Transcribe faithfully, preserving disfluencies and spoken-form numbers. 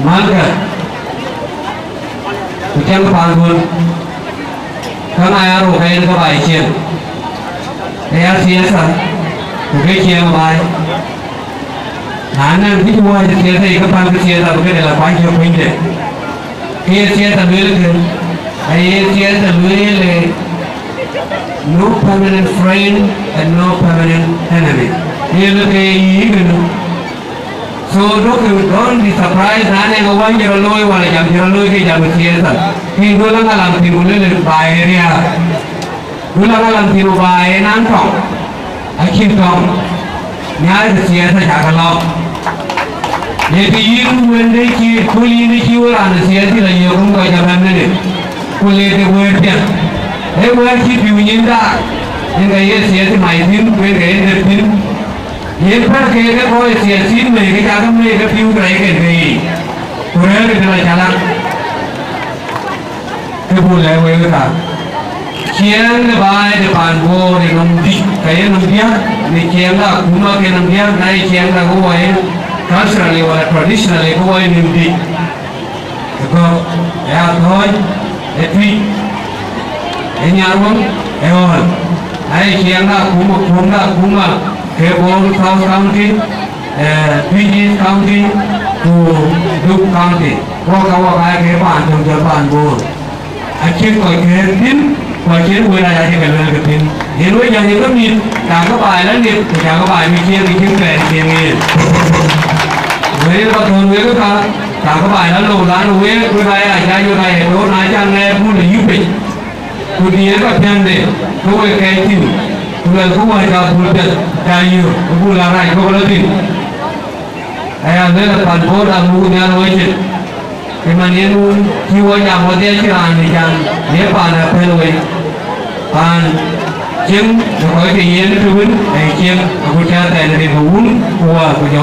Malkä, ku cäŋ paanduön, käŋ aa ya rou ke yen ke baai ciëën, ke ya siasa, ku ke ciɛɛŋ baai. Na nɛn kë cï wäc ë siasa, ye ke päl ke siasa, bï këde la kuany cök kunyde. Ke ye siasa lueel kën, aye siasa lueel ë, no permanent friend and no permanent enemy. Ye lueel ke ye yï kënë. So, duɔ̈kkë, don't be surprised na nɛn ke wën cï rɔt looi, wala jam cï rɔt looi ke jam ë siasa. Kën duɔ̈l aŋalam thïn ku lëlë baai ë riääk. Duɔ̈l aŋalam thïn ku baai ë naŋ tɔŋ, acïn tɔŋ. Nhiaar ke siasa cakë lɔ̈k. Ye kë yïn wënde cï, kööl yïn cï wën raan ë siasa la yök rum kɔc abɛ̈n në, ku le ke wëër piɛth. Ee wëër cï pïu nyin daak, yen ke ye siasa mac thïn, ku yen ke ye dep thïn. Yen pɛ̈l ke ke kɔc ë siasa thïn, mei ke cakë mei ke pïu rɛɛc ke ke yiic, ku rɛ̈ɛ̈r ke tënë acalaŋ. Kë buk lɛ̈k wek ë ka, ciɛɛŋ de baai de paan Bor ë nɔm dït, ka ye nɔm diäk, në ciɛɛŋ de akuma ke nɔm diäk, na ye ciɛɛŋ de ke wɔ ye culturally wala traditionally ke wɔ ye nɔm dït. Ë gɔ̈k, ë athɔ̈ɔ̈c, ë tuic, ë nyarweŋ, ë ɣɔ̈l. Na ye ciɛɛŋ de akuma, kum de akuma, ke Bor South County, eh, Twic East County, ku Duk County. Wok ka wok aa ke paan töŋ jɔl paan Bor. Acït kɔc kɛ̈ɛ̈r thïn, ku acït wël aya cï ke lueel ke thïn. Yen wek jäl ye ke mïth, cakë baai la nip, ku cakë baai bï ciëën ke cïn pɛɛi cieŋ yen. Wël ba thɔ̈n wek ë ka, cakë baai la lou, lan wek, wek aya, cak wek aya, tɔ̈u na cak ŋɛɛr bul ë yïk piny. Ku diëër ka piɛ̈nde, ke wek kɛɛc thïn, ku luɛlkë wäc ka bul piɛth, ca yök, ku bul arac kɔ̈k lɔ thïn. Aya lueel pan Bor amuk nhial wecin, cï man yen wun cï wɔ jam wɔdhia cï raan ë jam, ye paan apɛ̈l wei. Paan cieŋ në kɔc ke yen të wën, ee cieŋ, agut cä thɛɛn rin ke wun, ku wäär, ku jɔ